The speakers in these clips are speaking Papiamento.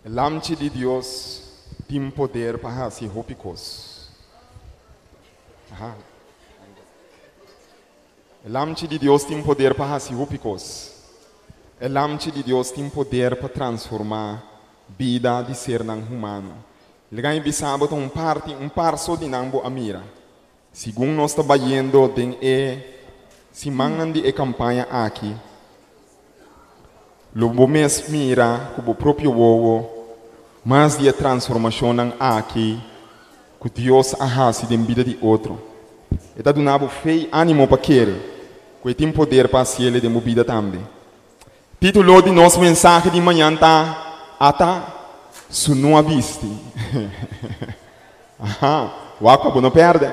E Lamchi di Dios tin poder pa hasi hopi kos. Aha. E Lamchi di Dios tin poder pa hasi hopi kos. E Lamchi di Dios tin poder pa transformá bida di sernan humano. Laga mi bisa bo ta un parti, un par so di nan bo a mira. Segun nos ta bayendo den e simannan di e kampaña aki, lo bo mes mira ku bo propio wowo mas di e transformashonnan aki ku Dios a hasi den bida di otro. E ta duna bo fe i ánimo pa kere ku e tin poder pa hasiel den bo bida tambe. Título di nos mensahe di mañan ta Ata Su No A Bisti. Aha, wak pa bo no pèrdè.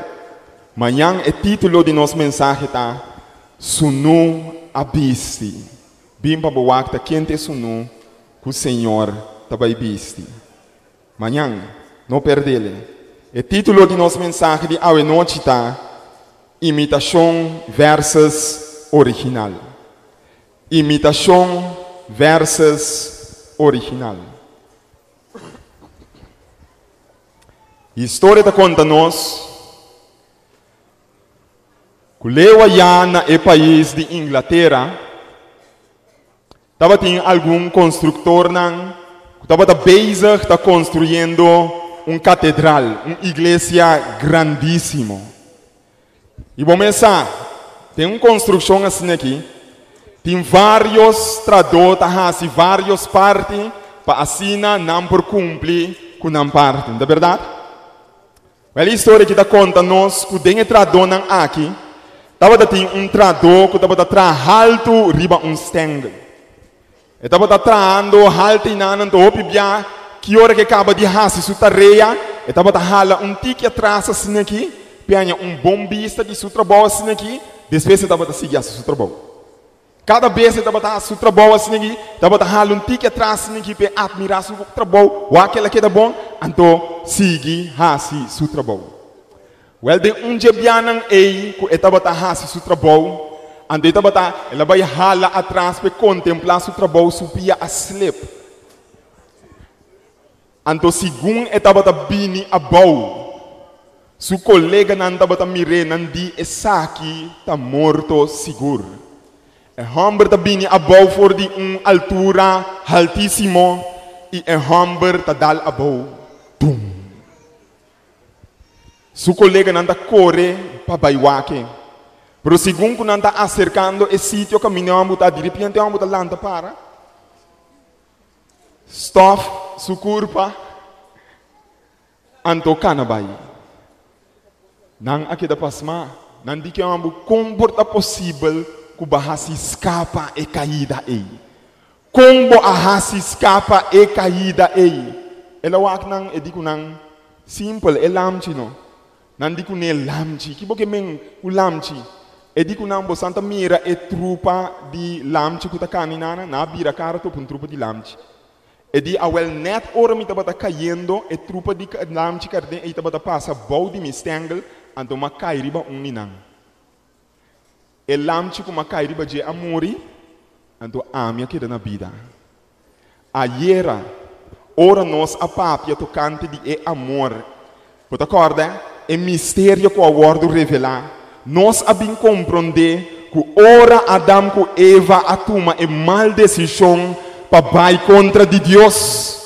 Mañan e título di nos mensahe ta Su No A Bisti. Bin pa bo wak ta ken ta e sunú ku Señor ta bai bisti. Mañan, no pèrdele. E título di nos mensahe di awenochi ta Imitashon versus Original. Imitashon versus original. Historia ta konta nos ku leu ayá na e pais di Inglatera tabatin algun konstruktornan ku tabata bezig ta konstruyendo un katedral, un iglesia grandísimo. I bo mes sa, den un konstrukshon asina aki, tin vários tradó ta hasi vários parti pa asina nan por kumpli ku nan parti. No ta bèrdat? Wèl, e historia aki ta konta nos ku den e tradónan aki tabata tin un tradó ku tabata traha haltu riba un stèngel. E tabata trahando haltu i nan anto hopi bia ki ora ku e kaba di hasi su tarea e tabata hala un tiki atras asina aki p'e haña un bon bista di su trabou asina aki, despues e tabata sigui hasi su trabou. Kada bes e tabata hasi su trabou asina aki, tabata hala un tiki atras asina aki p'e atmirá su trabou, wak el a keda bon, anto sigui hasi su trabou. Wèl, den un dje bianan ei ku e tabata hasi su trabou, anto e tabata, el a bai hala atras pa e kontemplá su trabou, su pia a slep. Anto segun e tabata bini abou, su koleganan tabata mir'é, nan di, Esaki ta morto sigur. E hòmber ta bini abou for di un altura haltísimo i e hòmber ta dal abou, Bum! Su koleganan ta kore pa bai wak e. Pero segun ku nan ta aserkando e sitio kaminda e hòmber ta, diripiente e hòmber ta lanta para, stòf su kurpa, anto kana bai. Nan a keda pasmá. Nan di ku e hòmber, Kon por ta posibel ku bo a hasi skapa e kaida ei? Kon bo a hasi skapa e kaida ei? El a wak nan, e di ku nan, Simpel, e lamchi no. Nan di kuné, Lamchi? Ki bo ke men ku lamchi? E di ku nan, Bosan ta mira e trupa di lamchi ku ta kani nana? Nan a bira kara topa un trupa di lamchi. E di, Awel, nèt ora mi tabata kayendo, e trupa di lamchi karden ei tabata pasa bou di mi stèngel, anto mi a kai riba un di nan. E lamchi ku m'a kai riba dje a muri, anto ami a keda na bida. Ayera, ora nos a papia tokante di e amor, bo ta kòrda e misterio ku a wòrdu revelá? Nos a bin komprondé ku ora Adam ku Eva a tuma e mal desishon pa bai kontra di Dios,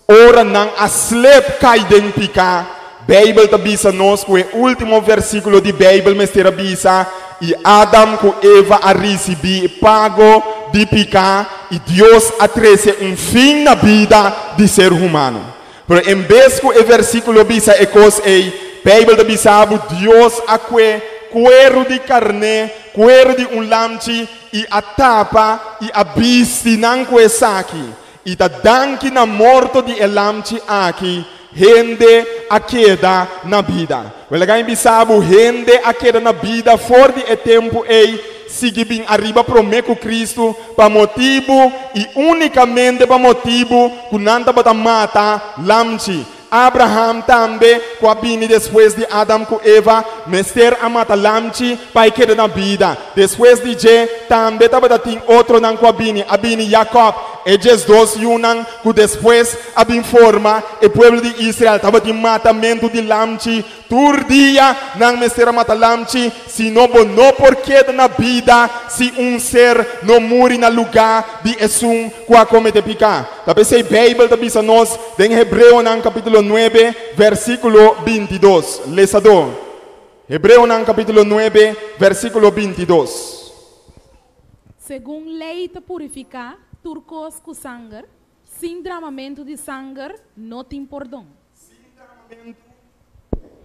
Ora nan a slep kai den piká, Beibel ta bisa nos ku e último versíkulo di Beibel mester a bisa, I Adam ku Eva a risibí e pago di piká, i Dios a trese un fin na bida di ser humano. Pero en bes ku e versíkulo bisa e kos ei, Beibel ta bisa bo Dios a kue kueru di karné, kueru di un lamchi, i a tapa i a bisti nan ku esaki. I ta danki na morto di e lamchi aki hende a keda na bida. Bo laga mi bisa bo, hende a keda na bida for di e tempu ei sigui bin ariba promé ku Kristu pa motibu i únikamente pa motibu ku nan tabata mata lamchi. Abraham tambe, ku a bini despues di Adam ku Eva, mester a mata lamchi pa e keda na bida. Despues di dje, tambe tabata tin otronan ku a bini. A bini Jakòb. E 12 yunan ku despues a bin forma e pueblo di Israel tabatin matamentu di lamchi. Tur dia nan mester a mata lamchi, sino bo no por keda na bida si un ser no muri na lugá di esun ku a kometé piká. Ta p'esei Beibel ta bisa nos den Hebreonan kapítulo 9, versíkulo 22. Lesadó. Hebreonan kapítulo 9, versíkulo 22. Segun lei ta purifiká tur kos ku sanger, sin dramamentu di sanger no tin pordon.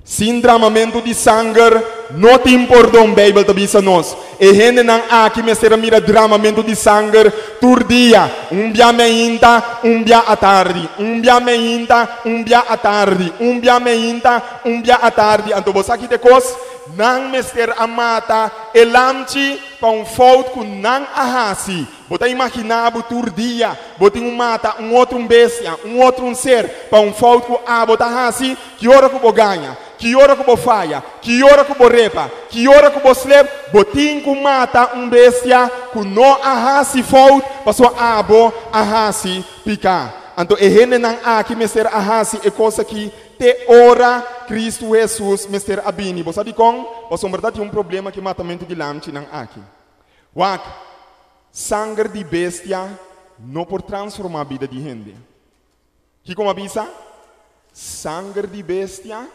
Sin dramamentu di sanger no tin pordon, Beibel ta bisa nos. E hendenan aki mester a mira dramamentu di sanger tur dia, un bia meinta, un bia atardi, un bia meinta, un bia atardi, un bia meinta, un bia atardi. Anto bo sa ki ta e kos? Nan mester a mata e lamchi pa un fout ku nan a hasi. Bo ta imaginá bo tur dia bo tin un mata un otro un bestia, un otro un ser pa un fout ku abo ta hasi? Ki ora ku bo gaña? Ki ora ku bo faya? Ki ora ku bo repa? Ki ora ku bo slep? Bo tin ku mata un bestia ku no a hasi fout pasobra abo a hasi piká. Anto e hendenan aki mester a hasi e kos aki te ora Kristu Hesus mester a bini. Bo sa dikon? Pasobra ta tin un problema ku e matamentu di lamchinan aki. Wak, sanger di bestia no por transformá bida di hende. Kiko mi a bisa? Sanger di bestia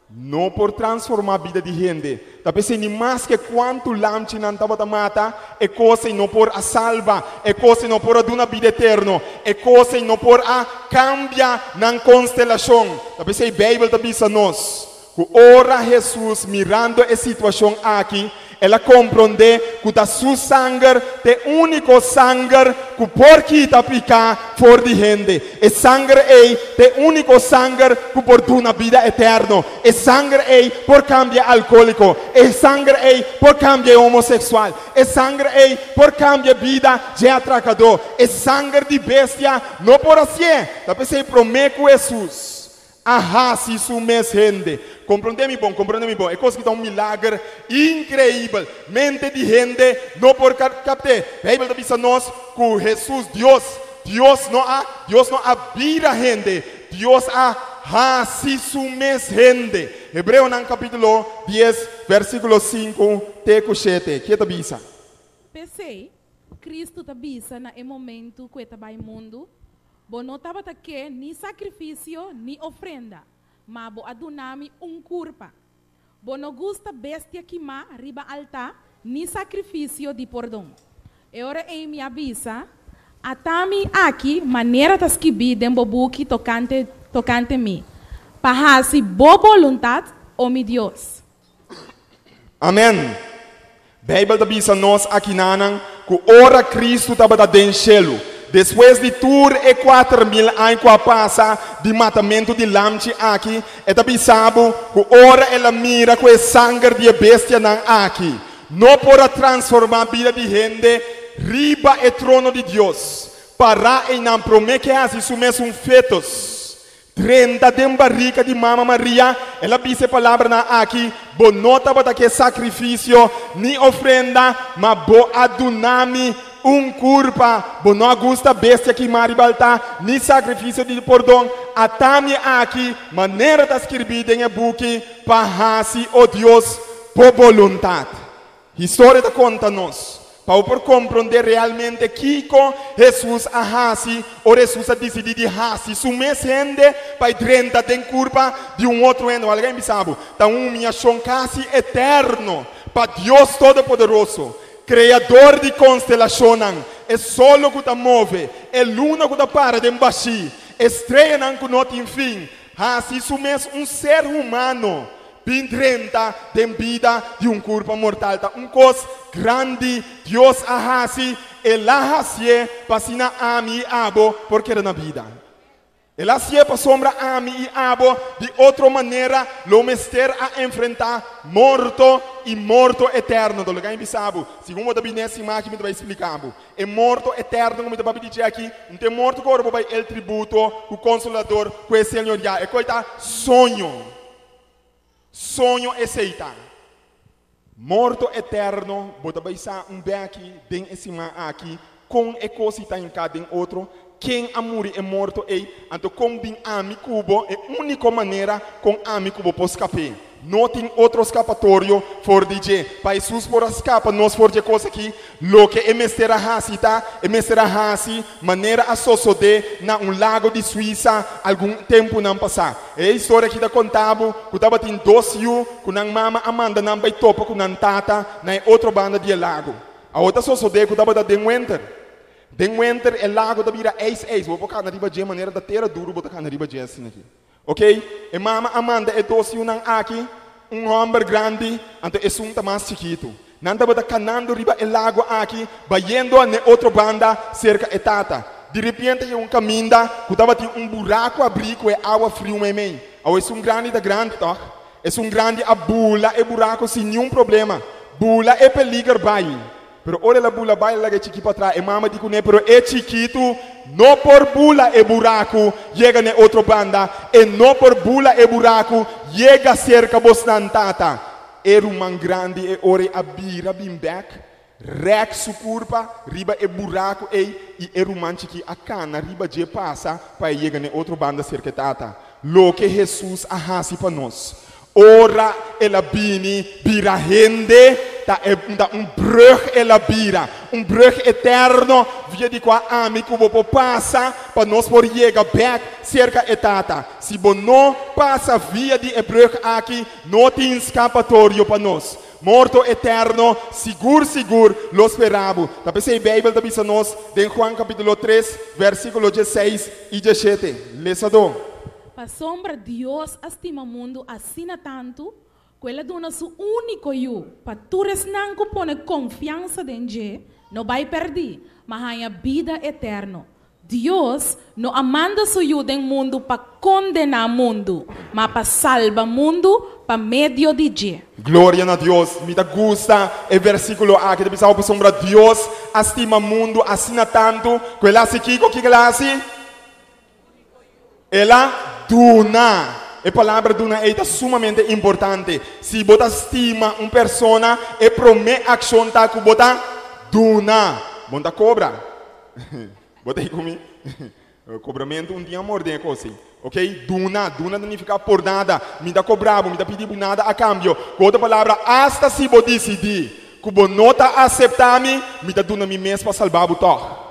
no por transformá bida di hende. Ta p'esei ni maske kuantu lamchinan tabata mata, e kos ei no por a salba, e kos ei no por a duna bida eterno, e kos ei no por a kambia nan konstelashon. Ta p'esei Beibel ta bisa nos ku ora Hesus mirando e situashon aki, el a komprondé ku ta su sanger ta e úniko sanger ku por kita piká for di hende. E sanger ei ta e úniko sanger ku por duna bida eterno. E sanger ei por kambia e alkohóliko. E sanger ei por kambia e homoseksual. E sanger ei por kambia bida dje atrakadó. E sanger di bestia no por hasié. Ta p'esei promé ku Hesus a hasi su mes hende. Komprondé mi bon, komprondé mi bon. E kos ki ta un milager inkreibel. Mente di hende no por kapt'é. Beibel ta bisa nos ku Hesus, Dios, Dios no a, Dios no a bira hende, Dios a hasi su mes hende. Hebreonan kapítulo 10, versíkulo 5 te ku 7. Ke ta bisa? P'esei, Kristu ta bisa na e momentu ku e ta bai mundu, Bo no tabata ke ni sakrifisio ni ofrenda, ma bo a duna mi un kurpa. Bo no gusta bestia kimá riba altá ni sakrifisio di pordon. E ora ei mi a bisa, Ata mi aki manera ta skibí den bo buki tokante tokante mi, pa hasi bo boluntat, o mi Dios. Amèn. Beibel ta bisa nos akinanan ku ora Kristu tabata den shelu, despues di tur e 4000 aña ku a pasa di matamentu di lamchi aki, e ta bisa bo ku ora el a mira ku e sanger di e bestianan aki no por a transformá bida di hende riba e trono di Dios, pará einan promé ke hasi su mes un fetus. Drenta den barika di mama Maria, el a bisa e palabranan aki, Bo no tabata ke sakrifisio ni ofrenda, ma bo a duna mi un kurpa. Bo no a gusta bestia kimá riba altá, ni sakrifisio di pordon. Ata mi aki, manera ta skirbí den e buki, pa hasi, o Dios, bo boluntat. Historia ta konta nos, pa bo por komprondé realmente kiko Hesus a hasi ora Hesus a disidí di hasi su mes hende pa e drenta den kurpa di un otro hende. Wak, laga mi bisa bo, ta un humiashon kasi eterno pa Dios Todopoderoso, Kreador di konstelashonnan, e solo ku ta move, e luna ku ta para den bashí, e streanan ku no tin fin, hasi su mes un ser humano. Bin drenta den bida di un kurpa mortal ta un kos grandi Dios a hasi, El a hasié pa asina ami i abo por keda na bida. El a hasié pasobra ami i abo di otro manera lo mester a enfrentá morto i morto eterno. Dor loke ami bisa bo, segun bo ta bini e siman aki mi ta bai splika bo. E morto eterno ku mi ta papia di dje aki, no ta e morto ku ora bo bai El Tributo, ku Consolador, ku e Señor ya. E koi ta soño. Soño esei ta. Morto eterno, bo ta bai sa un beki den e siman aki. Kon e kos ei ta hinká den otro? Ken a muri e morto ei? Anto kon bin ami ku bo? E úniko manera kon ami ku bo por skap'é. No tin otro skapatorio for di dje. Pa Hesus por a skapa nos for dje kos akí, loke e mester a hasi ta, e mester a hasi manera a sosodé na un lago di Suisa algun tempunan pasá. E historia akí ta konta bo ku tabatin dos yu ku nan mama a manda nan bai topa ku nan tata na e otro banda di e lago. Awor ta sosodé ku tabata den wenter. Den wenter e lago ta bira ijs ijs. Bo por kana riba dje manera ta tera duru bo ta kana riba dje asina aki. Ok, e mama a manda e dos yunan aki, un hòmber grandi anto esun ta mas chikitu. Nan tabata kanando riba e lago aki bayendo n'e otro banda serka e tata. Diripiente yega un kaminda ku tabatin un buraku abrí ku e awa friu meimei. Awor esun grandi ta grandi tòg? Esun grandi a bula e buraku sin niun problema. Bula e peliger bai. Pero ora el a bula bai, el a laga e chikí patras. E mama di kuné, Pero e chikitu no por bula e buraku yega na e otro banda. E no por bula e buraku yega serka bosnan tata. E ruman grandi e ora ei a bira bin bèk, rèk su kurpa riba e buraku ei i e ruman chikí a kana riba dje pasa pa e yega na e otro banda serka e tata. Loke Hesus a hasi pa nos ora el a bini bira hende ta e ta un brug el a bira, un brug eterno via di kua ami ku bo por pasa pa nos por yega bèk serka e Tata. Si bo no pasa via di e brug aki, no tin skapatorio pa nos. Morto eterno sigur sigur lo spera bo. Ta p'esei Beibel ta bisa nos den Juan kapítulo tres, vèrsikulo dieseis i dieshete. Lesadó. Pasobra Dios a stima mundu asina tantu, ku el a duna su úniko Yu, pa tur esnan ku pone konfiansa den dje no bai pèrdí, ma haña bida eterno. Dios no a manda su Yu den mundu pa kondená mundu, ma pa salba mundu pa medio di dje. Gloria na Dios! Mi ta gusta e versíkulo aki. Ta bisa bo pasobra Dios a stima mundu asina tantu ku el a hasi kiko? Kiko el a hasi? El a duna. E palabra duna ei ta sumamente importante. Si bo ta stima un persona, e promé akshon ta ku bo ta duna. Bo no ta kobra. Bo ta ei ku mi? Kobramentu un tin amor den e kos ei. Ok? Duna. Duna ta nifiká por nada. Mi ta kobra bo, mi ta pidi bo nada a kambio. Ku otro palabra, asta si bo disidí ku bo no ta aseptá mi, mi ta duna mi mes pa salba bo tòg.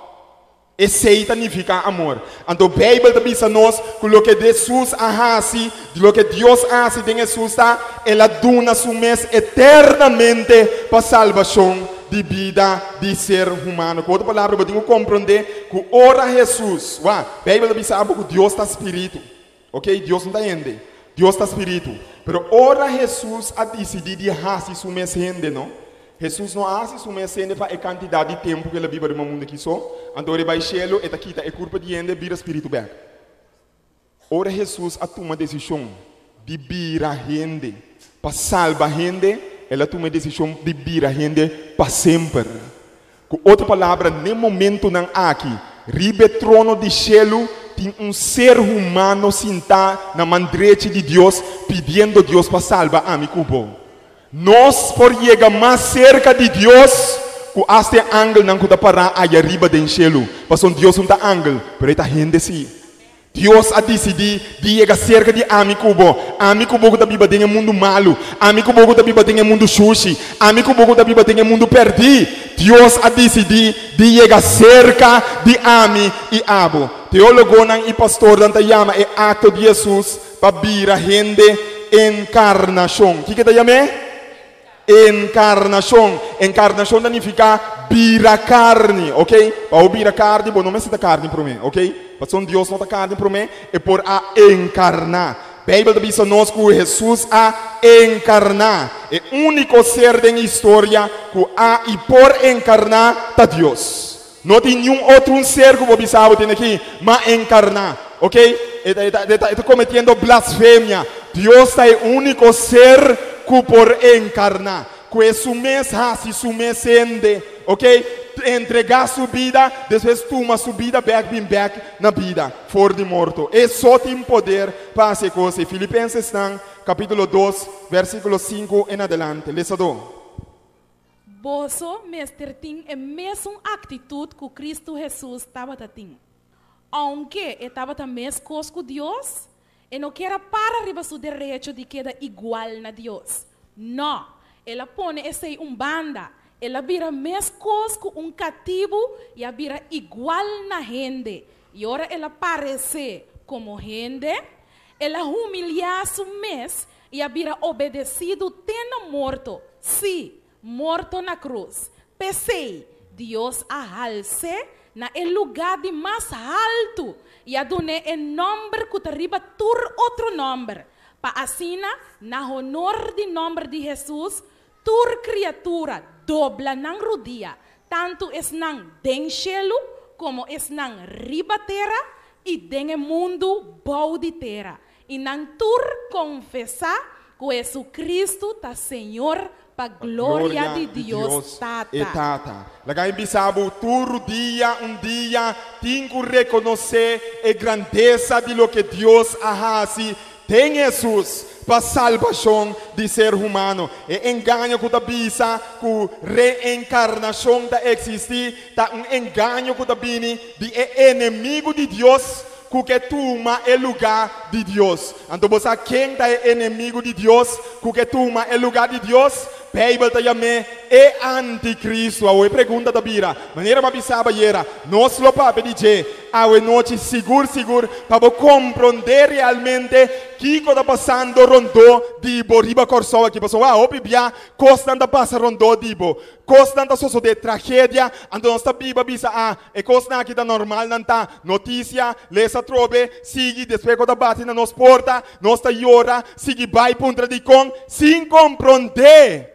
Esei ta nifiká amor. Anto Beibel ta bisa nos ku loke Hesus a hasi, loke Dios a hasi den Hesus ta, El a duna su mes eternamente pa salbashon di bida di ser humano. Ku otro palabra, bo tin ku komprondé ku ora Hesus, wak, Beibel ta bisa abo ku Dios ta spiritu. Oke, Dios no ta hende. Dios ta spiritu. Pero ora Hesus a disidí di hasi su mes hende, no? Hesus no a hasi su mes hende pa e kantidat di tempu ku el a biba riba mundu aki so. Anto ora e bai shelu, e ta kita e kurpa di hende bira spiritu bèk. Ora Hesus a tuma desishon di bira hende pa salba hende, el a tuma e desishon di bira hende pa semper. Ku otro palabra, n'e momentunan aki, riba e trono di shelu tin un ser humano sintá na man drechi di Dios pidiendo Dios pa salba ami ku bo. Nos por yega mas serka di Dios ku asta e angelnan ku ta pará aya riba den shelu. Pasobra Dios no ta angel, pero e ta hende sí. Dios a disidí di yega serka di ami ku bo, ami ku bo ku ta biba den e mundu malu, ami ku bo ku ta biba den e mundu shushi, ami ku bo ku ta biba den e mundu pèrdí. Dios a disidí di yega serka di ami i abo. Teólogonan i pastornan ta yama e akto di Hesus pa bira hende enkarnashon. Kiko e ta yam'é? Enkarnashon. Enkarnashon ta nifiká bira karni, ok? Pa bo bira karni, bo no mester ta karni promé, ok? Pasobra Dios no ta karni promé, e por a enkarná. Beibel ta bisa nos ku Hesus a enkarná. E úniko ser den historia ku a i por enkarná ta Dios. No tin niun otro un ser ku bo bisa bo tene aki, ma enkarná, ok? E ta, e ta, e ta, e ta kometiendo blasfemia. Dios ta e úniko ser ku por enkarná, ku e su mes hasi su mes hende, ok? Entregá su bida, despues tuma su bida bèk bin bèk na bida for di morto. E so tin poder pa hasi e kos ei. Filipensesnan kapítulo dos, vèrsikulo sinku en adelante. Lesadó. Boso mester tin e mesun aktitut ku Kristu Hesus tabata tin. Ounke e tabata meskos ku Dios, e no kier a para riba su derecho di keda igual na Dios. Nò, el a pone esei un banda, el a bira meskos ku un katibu i a bira igual na hende. I ora el a paresé komo hende, el a humiliá su mes i a bira obedesidu te na morto, sí, morto na krus. P'esei, Dios a hals'é na e lugá di mas haltu i a dun'é e nòmber ku ta riba tur otro nòmber, pa asina, na honor di nòmber di Hesus, tur kriatura dobla nan rudia, tantu esnan den shelu komo esnan riba tera i den e mundu bou di tera, I nan tur konfesá ku Hesukristu ta Señor pa gloria di Dios Tata. E Tata. Laga mi bisa bo, tur dia un dia tin ku rekonosé e grandesa di loke Dios a hasi den Hesus pa salbashon di ser humano. E engaño ku ta bisa ku reenkarnashon ta eksistí ta un engaño ku ta bini di e enemigu di Dios Ku ke tuma e lugá di Dios. Anto bo sa ken ta e enemigu di Dios ku ke tuma e lugá di Dios? Beibel ta yam'é e antikristu. Awor e pregunta ta bira, manera bo a bisaba ayera, nos lo papia di dje awe nochi sigur sigur pa bo komprondé realmente kiko ta pasando rondó di bo riba Kòrsou aki. Pasobra hopi bia kosnan ta pasa rondó di bo. Kosnan ta sosodé, tragedia, anto nos ta biba bisa, ah, e kosnan aki ta normal, nan ta notisia, lesa atrobe, sigui, despues ku ta bati na nos porta, nos ta yora, sigui bai puntra dikon, sin komprondé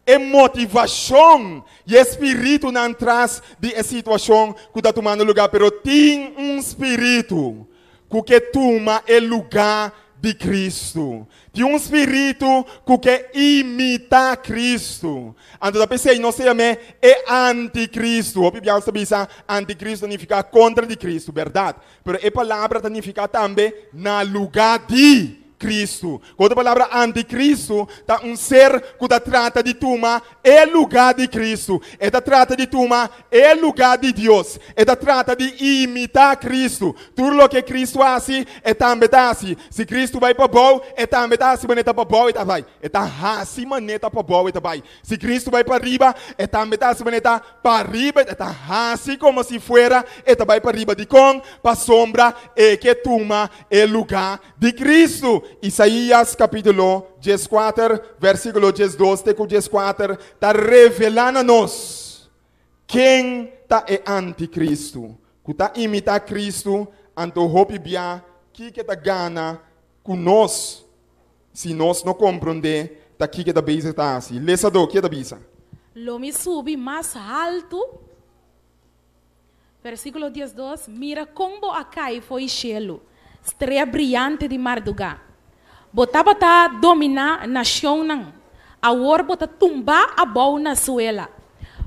e motivashon i e spiritunan tras di e situashon ku ta tumando lugá. Pero tin un spiritu ku ke tuma e lugá di Kristu. Tin un spiritu ku ke imitá Kristu. Anto ta p'esei nos ta yam'é e antikristu. Hopi biaha nos ta bisa antikristu ta nifiká kontra di Kristu, bèrdat. Pero e palabra ta nifiká tambe na lugá di Kristu. Ku otro palabra, antikristu ta un ser ku ta trata di tuma e lugá di Kristu. E ta trata di tuma e lugá di Dios. E ta trata di imitá Kristu. Tur loke Kristu hasi, e tambe ta hasi. Si Kristu bai pabou, e tambe ta hasi manera ta pabou e ta bai. E ta hasi manera ta pabou e ta bai. Si Kristu bai pariba, e tambe ta hasi manera ta pariba. E ta hasi komo si fuera e ta bai pariba. Dikon? Pasobra e ke tuma e lugá di Kristu. Isaías kapítulo dieskuater, versíkulo 12 te ku 14 ta revelá na nos ken ta e antikristu ku ta imitá Kristu, anto hopi bia kiko ta gana ku nos si nos no komprondé ta kiko ta bezig ta hasi. Lesadó, ke ta bisa? Lo mi subi mas haltu. Versíkulo 12, Mira kon bo a kai fo'i shelu, strea briante di mardugá! Bo tabata dominá nashonnan, awor bo ta tumbá abou na suela.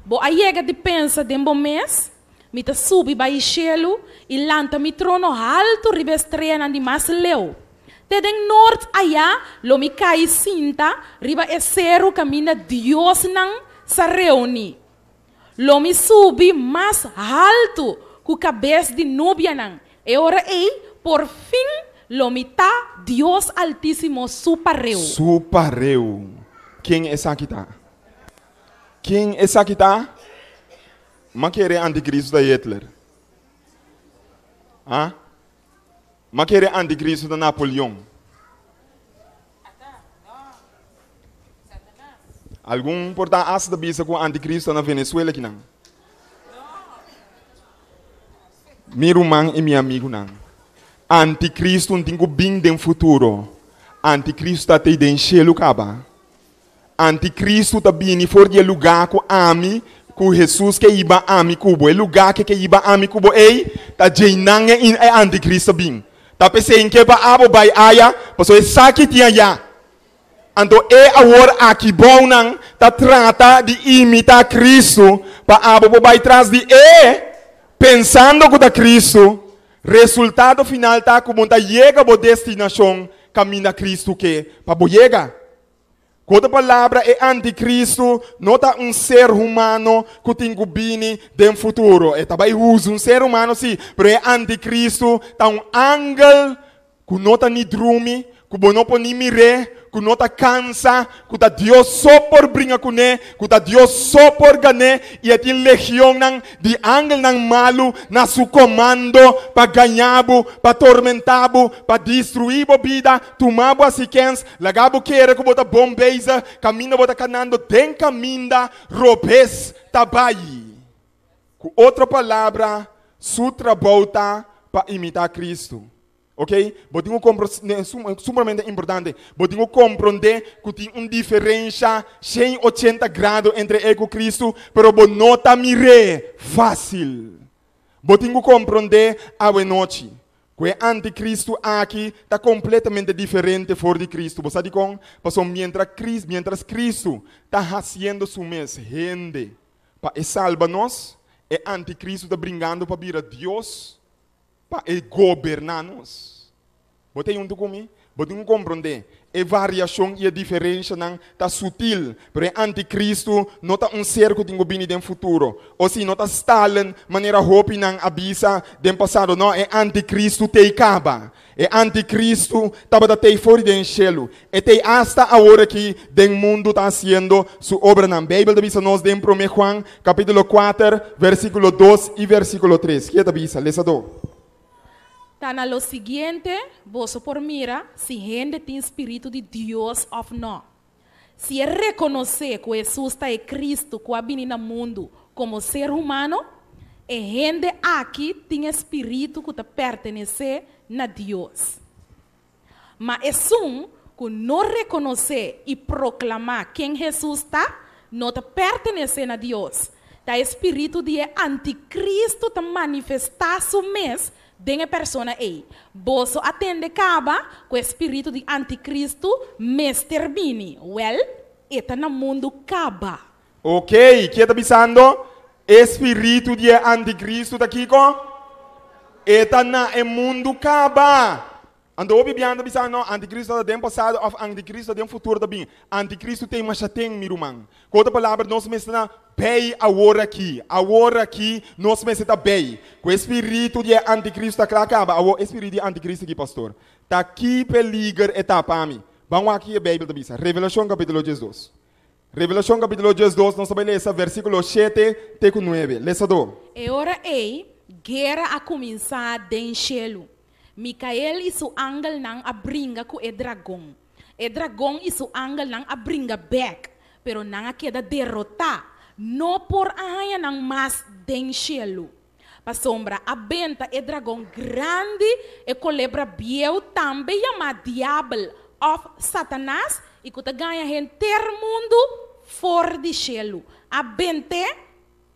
Bo a yega di pensa den bo mes, Mi ta subi bai shelu i lanta mi trono haltu riba e streanan di mas leu. Te den nort ayá lo mi kai sinta riba e seru kaminda diosnan sa reuní. Lo mi subi mas haltu ku kabes di nubianan. E ora ei, por fin lo mi ta Dios Altísimo su pareu. Su pareu. Ken esaki ta? Ken esaki ta? M'a kere antikristu ta Hitler. Ha? M'a kere antikristu ta Napoleon. Algun por ta hasta ta bisa ku antikristu ta na Venezuela kinan. Mi ruman i mi amigunan, antikristu no tin ku bin den futuro. Antikristu ta tei den shelu kaba. Antikristu ta bini for di e lugá ku ami ku Hesus ke hiba ami ku bo. E lugá ke ke hiba ami ku bo ei ta djeinan e e antikristu ta bin. Ta p'esei ke pa abo bai aya, pasobra e sa ki tin aya. Anto e awor aki bounan ta trata di imitá Kristu pa abo por bai tras di e, pensando ku ta Kristu. Resultado final ta ku bo ta yega bo destinashon kaminda Kristu ke pa bo yega. Ku otro palabra, e antikristu no ta un ser humano ku tin ku bini den futuro. E ta bai usa un ser humano sí, pero e antikristu ta un angel ku no ta ni drumi, ku bo no por ni mir'é, ku no ta kansa, ku ta Dios so por bringa kuné, ku ta Dios so por gan'é, i e tin legionnan di angelnan malu na su komando pa gaña bo, pa tormentá bo, pa destruí bo bida, tuma bo hasi kens, laga bo kere ku bo ta bon bezig, kaminda bo ta kanando den kaminda robes ta bai. Ku otro palabra, su trabou ta pa imitá Kristu. Ok, bo tin ku kompro, sumamente importante, bo tin ku komprondé ku tin un diferensha 180 grado entre e ku Kristu, pero bo no ta mir'é fásil. Bo tin ku komprondé awenochi ku e antikristu aki ta kompletamente diferente for di Kristu. Bo sa dikon? Pasobra mientra Kris, miéntras Kristu ta hasiendo su mes hende pa e salba nos, e antikristu ta bringando pa bira Dios pa e goberná nos. Bo ta huntu ku mi? Bo tin ku komprondé, e variashon i e diferenshanan ta sutil, pero e antikristu no ta un ser ku tin ku bini den futuro. O si, no ta Stalin manera hopinan a bisa den pasado. No, e antikristu t'ei kaba. E antikristu tabata t'ei for di den shelu. E t'ei asta awor aki den mundu ta hasiendo su obranan. Beibel ta bisa nos den Promé Juan kapítulo kuater, versíkulo dos i versíkulo tres. Ke ta bisa? Lesa do. Ta na lo siguiente boso por mira si hende tin spiritu di Dios òf nò. Si e rekonosé ku Hesus ta e Kristu ku a bini na mundu komo ser humano, e hende aki tin e spiritu ku ta pertenesé na Dios. Ma esun ku no rekonosé i proklamá ken Hesus ta, no ta pertenesé na Dios. Ta e spiritu di e antikristu ta manifestá su mes den e persona ei. Boso a tende kaba ku e spiritu di antikristu mester bini. Wèl, e ta na mundu kaba. Oké, ke ta bisando? E spiritu di e antikristu ta kiko? E ta na e mundu kaba. Anto hopi biaha ta bisa, no, antikristu ta den pasado òf antikristu ta den futuro ta bin. Antikristu ten masha ten, mi ruman. Ku otro palabra, nos mester na bei awor aki. Awor aki nos mester ta bei. Ku e spiritu di e antikristu ta kla kaba. Awor, e spiritu di e antikristu aki, pastor, ta ki peliger e ta pa mi? Ban wak ki e Beibel ta bisa. Revelashon kapítulo 12. Revelashon kapítulo 12, nos ta bai lesa versíkulo shete te ku nuebe. Lesa do. E ora ei, guera a kuminsá den shelu. Mikael i su angelnan a bringa ku e dragon. E dragon i su angelnan a bringa bèk, pero nan a keda derotá. No por a haña nan mas den shelu. Pasobra a benta e dragon grandi, e kolebra bieu, tambe yamá Diabel òf Satanas, i ku ta gaña henter mundu, for di shelu. A bent'é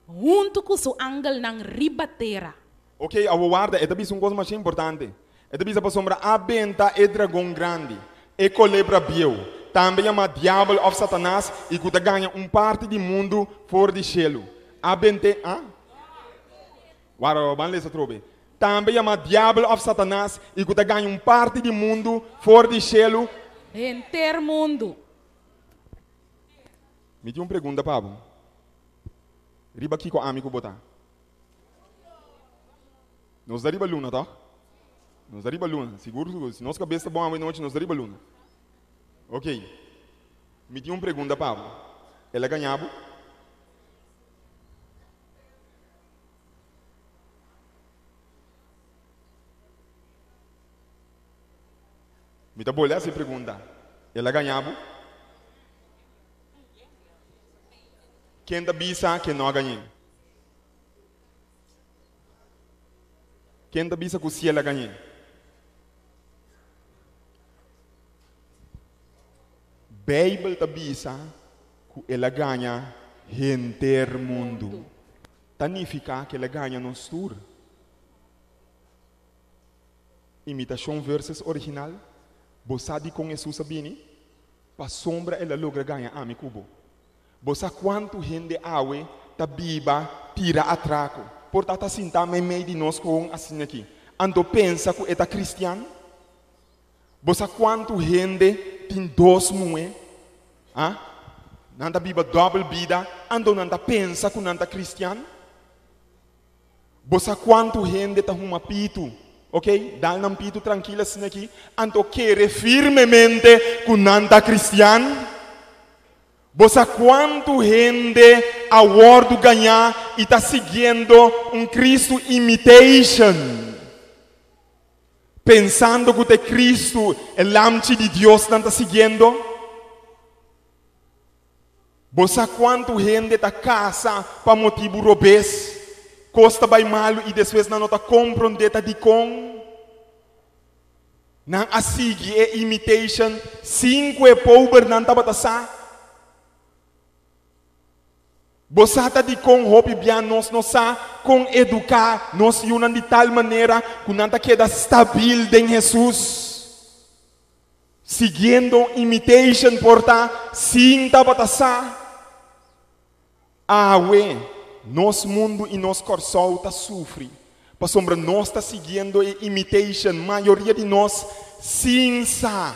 huntu ku su angelnan riba tera. Ok, awor warda, e ta bisa un kos masha importante. E ta bisa pasobra a benta e dragon grandi, e kolebra bieu, tambe yamá Diabel òf Satanas i ku ta gaña un parti di mundu for di shelu. A bent'é, a? Warda, warda, ban lesa atrobe. Tambe yamá Diabel òf Satanas i ku ta gaña un parti di mundu for di shelu. Henter mundu. Mi tin un pregunta pa bo. Riba kiko ami ku bo ta? Nos ta riba luna, tòg? Nos ta riba luna. Sigur, sigur. Si nos kabes ta bon awe nochi, nos ta riba luna. Ok. Mi tin un pregunta pa bo. El a gaña bo? Mi ta bolbe hasi e pregunta. El a gaña bo? Ken ta bisa ke no a gañ'é? Ken ta bisa ku si el a gañ'é? Beibel ta bisa ku el a gaña henter mundu. Ta nifiká ku el a gaña nos tur. Imitashon versus original, Bo sa dikon Hesus a bini? Pasobra el a logra gaña ami ku bo. Bo sa kuantu hende awe ta biba tira atrako? Por ta ta sintá meimei di nos kon asina aki, anto pensa ku e ta kristian? Bo sa kuantu hende tin dos muhé? Ah? Nan ta biba dòbel bida, anto nan ta pensa ku nan ta kristian? Bo sa kuantu hende ta huma pitu, ok? Dal nan pitu trankil asina aki, anto kere firmemente ku nan ta kristian? Bo sa kuantu hende a wòrdu gañá i ta siguiendo un Kristu imitation, pensando ku ta e Kristu, e Lamchi di Dios nan ta siguiendo? Bo sa kuantu hende ta kasa pa motibu robes? Kos ta bai malu i despues nan no ta komprondé ta dikon. Nan a sigui e imitation sin ku e pobernan tabata sa. Bo sa ta dikon hopi bia nos no sa kon eduká nos yunan di tal manera ku nan ta keda stabil den Hesus? Siguiendo imitation por ta sin tabata sa. Awe, nos mundu i nos Kòrsou ta sufri pasobra nos ta siguiendo e imitation, mayoria di nos, sin sa.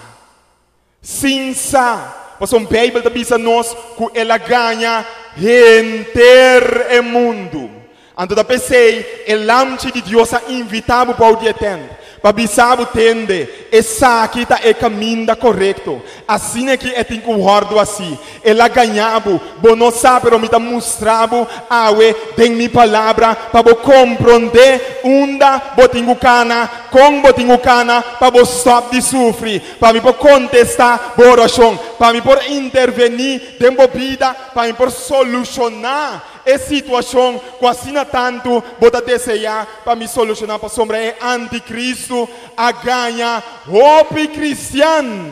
Sin sa. Pasobra Beibel ta bisa nos ku el a gaña henter e mundu. Anto ta p'esei e Lamchi di Dios a invitá bo bou di e tènt, pa bisa bo, Tende, esaki ta e kaminda korekto. Asina ki e tin ku wòrdu hasí. El a gaña bo, bo no sa, pero mi ta mustra bo awe den mi palabra pa bo komprondé unda bo tin ku kana, kon bo tin ku kana pa bo stòp di sufri, pa mi por kontestá bo orashon, pa mi por intervení den bo bida, pa mi por solushoná E situashon ku asina tantu bo ta deseá pa mi solushoná pasobra e antikristu a gaña hopi kristian.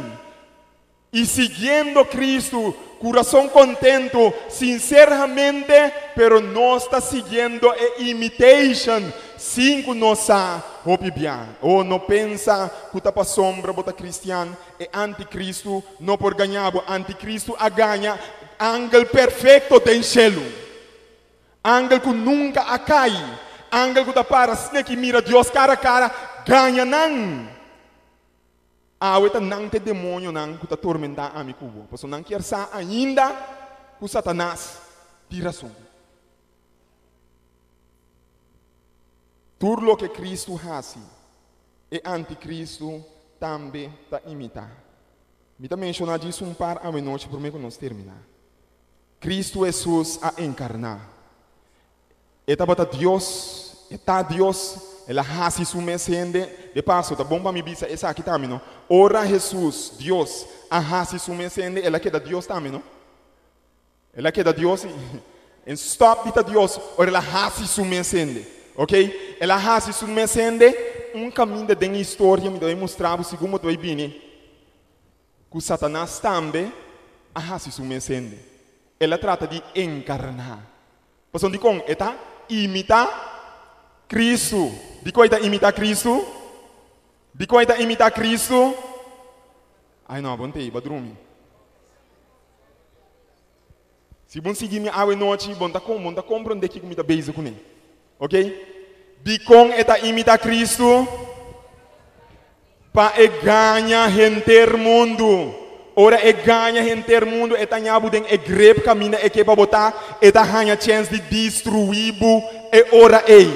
I siguiendo Kristu, kurason kontentu, sinseramente, pero nos ta siguiendo e imitation sin ku nos sa hopi bia. O no pensa ku ta pasobra bo ta kristian e antikristu no por gaña bo. Antikristu a gaña Angel perfecto den shelu. Angel cu nunca a cay. Angel cu ta para sneki mira Dios cara cara, gaña nan. Awe ta nan t'e demonionan cu ta tormenta ami cu bo, pasobra nan kier sa ainda cu Satanas tin rason. Tur loke Cristo haci, e anticristo tambe ta imita. Mi ta menshoná djis un par awenochi promé ku nos terminá. Kristu Hesus a enkarná. E tabata Dios, E ta Dios, El a hasi Su mes hende. De paso, ta bon pa mi bisa esaki tambe, no? Ora Hesus, Dios, a hasi Su mes hende, El a keda Dios tambe, no? El a keda Dios i en stop di ta Dios ora el a hasi su mes hende. Ok? El a hasi su mes hende un kaminda den historia mi ta bai mustra bo segun bo ta bai bini ku Satanas tambe a hasi su mes hende. El a trata di enkarná. Pasobra dikon? E ta imitá Kristu. Dikon e ta imitá Kristu? Dikon e ta imitá Kristu? Ai no, bo no ta ei, bo a drumi. Si bon sigui mi awe nochi, bon ta bon ta komprondé kiko mi ta bezig kuné. Ok? Dikon e ta imitá Kristu? Pa e gaña henter mundu. Ora e gaña henter mundu, e ta haña bo den e grep kaminda e ke pa bo ta, e ta haña chèns di destruí bo e ora ei.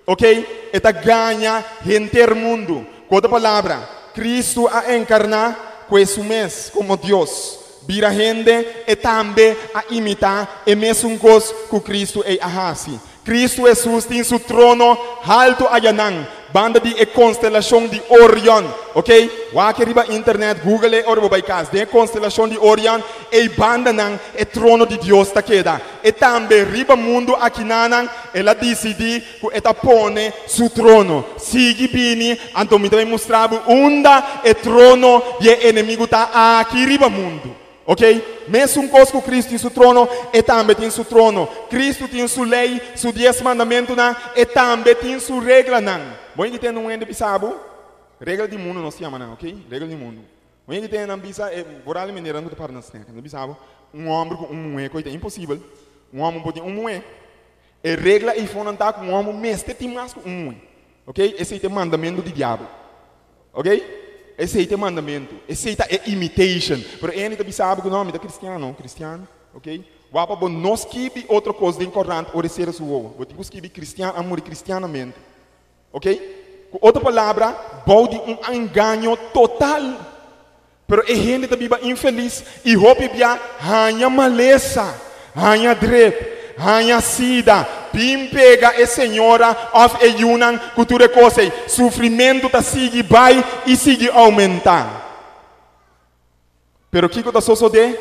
Ok? E ta gaña henter mundu. Ku otro palabra, Kristu a enkarná ku e su mes komo Dios. Bira hende, e tambe a imitá e mesun kos ku Kristu ei a hasi. Kristu Hesus tin su trono haltu ayanan, banda di e konstelashon di Orion. Ok? Wak riba internet, Google e ora bo bai kas. Den e konstelashon di Orion, ei bandanan e trono di Dios ta keda. E tambe riba mundu akinanan el a disidí ku e ta pone su trono. Sigui bini, anto mi ta bai mustra bo unda e trono di e enemigu ta aki riba mundu. Ok? Mesun kos ku Kristu tin su trono, e tambe tin su trono. Kristu tin su lei, su dies mandamentunan, e tambe tin su reglanan. Bo hende tende un hende bisa bo? Regla di mundu nos ta yama nan, ok? Regla di mundu. Un hende tende nan bisa, e vooral e meneernan ku ta para na snèk, nan ta bisa bo, un hòmber ku un muhé koi ta imposibel. Un hòmber por tin un muhé. E regla eifonan ta ku un hòmber mester tin mas ku un muhé. Ok? Esei ta e mandamentu di diabel. Ok? Esei ta e mandamentu. Esei ta e imitation. Pero e hende ta bisa bo ku no, mi ta kristiano, kristian, ok. Wak pa bo no skibi otro kos den korant ora e sera su wowo. Bo tin ku skibi kristian a muri kristianamente. Ok? Ku otro palabra, bou di un engaño total. Pero e hende ta biba infelis i hopi bia haña malesa, haña drep, haña sida, bin pega e señora òf e yunan ku tur e kos ei. Sufrimentu ta sigui bai i sigui oumentá. Pero kiko ta sosodé?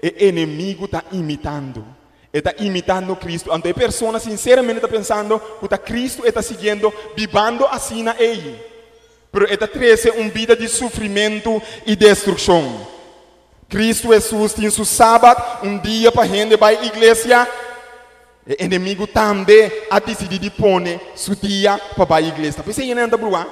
E enemigu ta imitando. E ta imitando Kristu. Anto e persona sinseramente ta pensando ku ta Kristu e ta siguiendo, bibando asina ei. Pero e ta trese un bida di sufrimentu i destrukshon. Kristu Hesus tin su Sabat, un dia pa hende bai iglesia. E enemigu tambe a disidí di pone su dia pa bai iglesia. P'esei hende nan ta bruá.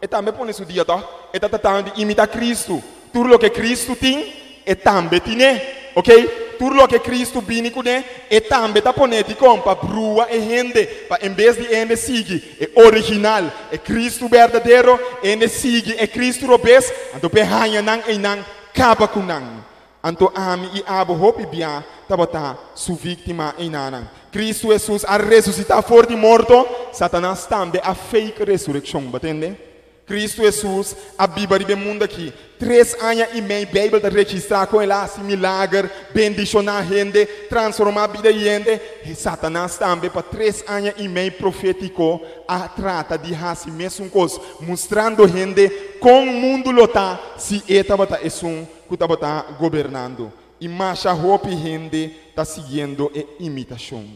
E tambe a pone su dia tòg. E ta tratando di imitá Kristu. Tur loke Kristu tin, e tambe tin'é. Oke? Tur loke Kristu bini kuné, e tambe ta pon'é. Dikon? Pa brua e hende, pa en bes di e hende sigui e original, e Kristu berdadero, e hende sigui e Kristu robes, anto p'e haña nan einan, kaba ku nan. Anto ami i abo hopi bia tabata su víktima einanan. Kristu Hesus a resusitá for di morto, Satanas tambe a fake resurekshon. Bo tende? Kristu Hesus a biba riba e mundu aki tres aña i mei. Beibel ta registrá kon el a hasi milager, bendishoná hende, transformá bida di hende. Satanas tambe pa tres aña i mei profétiko a trata di hasi mesun kos, mustrando hende kon mundu lo ta si e tabata esun ku tabata gobernando, i masha hopi hende ta siguiendo e imitashon.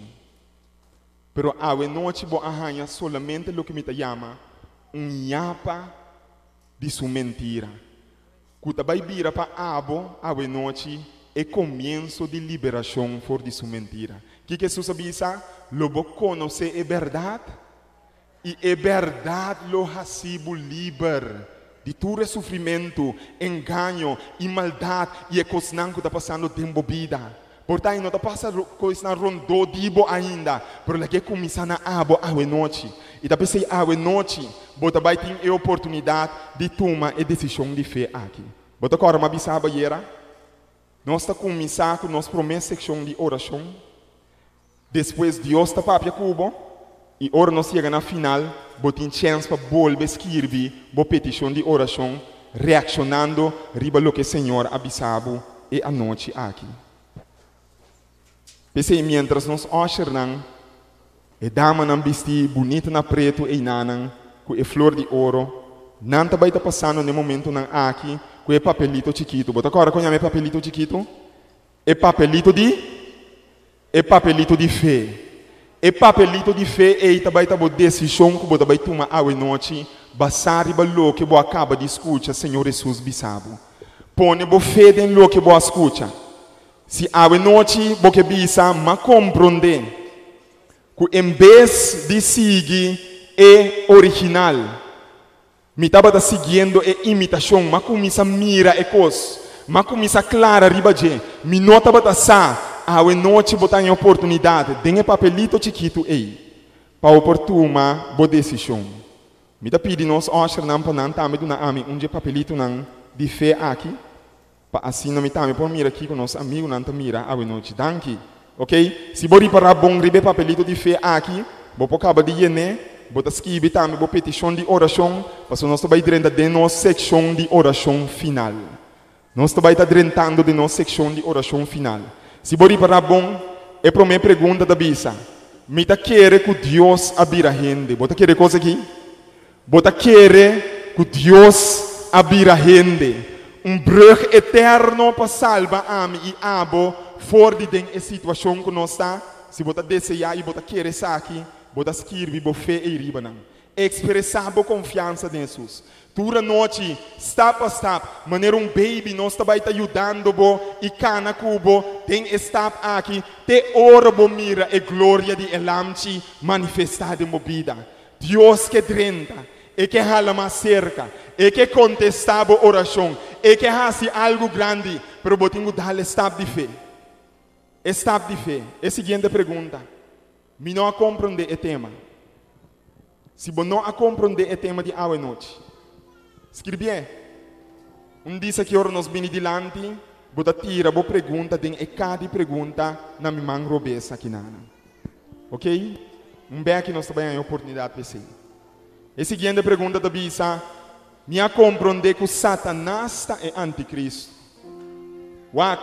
Pero awe nochi bo a haña solamente loke mi ta yama un yapa di su mentira, ku ta bai bira pa abo awe nochi e komienso di liberashon for di su mentira. Kiko Hesus a bisa? Lo bo konosé e bèrdat, I e bèrdat lo hasi bo liber di tur e sufrimentu, engaño i maldat i e kosnan ku ta pasando den bo bida. Por ta e no ta pasa kosnan rondó di bo ainda, pero lag'é kuminsá na abo awe nochi. I ta p'esei awe nochi bo ta bai tin e oportunidat di tuma e desishon di fe aki. Bo ta kòrda mi a bisa bo ayera? Nos ta kuminsá ku nos promé sekshon di orashon. Despues Dios ta papia ku bo, i ora nos yega na final, bo tin chèns pa bolbe skirbi bo petishon di orashon reakshonando riba loke Señor a bisa bo e anochi aki. P'esei miéntras nos ushernan, e damanan bistí bunita na pretu einanan ku e flor di oro, nan ta bai ta pasando n'e momentunan aki ku e papelito chikitu. Bo ta kòrda kon yama e papelito chikitu? E papelito di E papelito di fe. E papelito di fe ei ta bai ta bo desishon ku bo ta bai tuma awe nochi basá riba loke bo a kaba di skucha Señor Hesus bisa bo. Pone bo fe den loke bo a skucha. Si awe nochi bo ke bisa, M'a komprondé ku en bes di sigui e original, Mi tabata siguiendo e imitashon, m'a kuminsá mira e kos, m'a kuminsá klara riba dje. Mi no tabata sa, awe nochi bo ta haña oportunidat den e papelito chikitu ei pa bo por tuma bo desishon. Mi ta pidi nos ushernan pa nan tambe duna ami un dje papelitonan di fe aki, pa asina mi tambe por mira kiko nos amigunan ta mira awe nochi. Danki. Ok, si bo ripará bon riba e papelito di fe aki, bo por kaba di yen'é, bo ta skibi tambe bo petishon di orashon, pasobra nos ta bai drenta den nos sekshon di orashon final. Nos ta bai ta drentando den nos sekshon di orashon final. Si bo ripará bon, e promé pregunta ta bisa, Mi ta kere ku Dios a bira hende. Bo ta kere e kos aki? Bo ta kere ku Dios a bira hende, un brug eterno pa salba ami i abo for di den e situashon ku nos ta? Si bo ta deseá i bo ta kere esaki, bo ta skirbi bo fe ei riba nan. Ekspresá bo konfiansa den Hesus. Tur anochi, stap pa stap, manera un baby nos ta bai ta yudando bo i kana ku bo den e stap aki te ora bo mira e gloria di e Lamchi manifestá den bo bida. Dios ke drenta, E ke hala mas serka, E ke kontestá bo orashon, E ke hasi algu grandi, pero bo tin ku dal e stap di fe. E stap di fe. E siguiente pregunta, Mi no a komprondé e tema. Si bo no a komprondé e tema di awe nochi, skirbié. Un disa ki ora nos bini dilanti, bo ta tira bo pregunta den e ka di pregunta na mi man robes aki nana. Ok? Un beki nos ta bai haña oportunidat pa esei. E siguiente pregunta ta bisa, Mi a komprondé ku Satanas ta e antikristu. Wak,